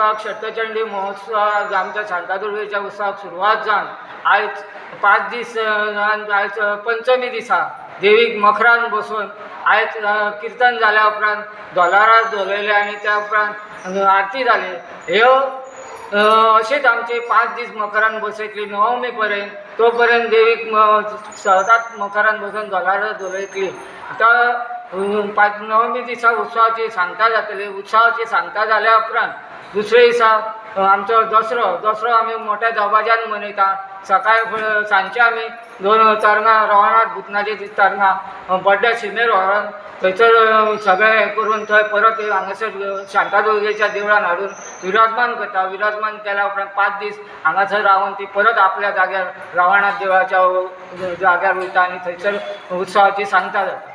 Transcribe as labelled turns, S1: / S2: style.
S1: उत्सवाक, शतचंडी महोत्सवाक, आमच्या शांतादुर्गेच्या उत्सवाक सुरवात जावन आयज 5 दीस जावन आयज पंचमी दिसा देवीक मखरान बसोवन आयज किर्तन जाल्या उपरांत धोलाराक धोलयले आनी त्या उपरांत आरती जाली. ह्यो अशेंच आमचे 5 दीस मखरान बसयतली नवमी पर्यंत. तो पर्यंत देवीक सदांच मखरान बसोवन धोलाराक धोलयतली. आतां 5 नवमी दिसा उत्सवाची सांगता जातली. उत्सवाची सांगता जाल्या उपरांत दुसरे दिसा आमचो दसरो. दसरो आमी मोठ्या दबाज्यान मनयता. सकाळी फुडें सांजचे आमी दोन तरंगां, रवळनाथ भुतनाची तरंगां बड्ड्या शिमेर व्हरोन थंयसर सगळें हें करून थंय परत हांगासर शांतादुर्गेच्या देवळान हाडून विराजमान करता. विराजमान केल्या उपरांत 5 दीस हांगासर रावन ती परत आपल्या जाग्यार, रवळनाथ देवळाच्या जाग्यार वयता आनी थंयसर उत्सवाची सांगता जाता.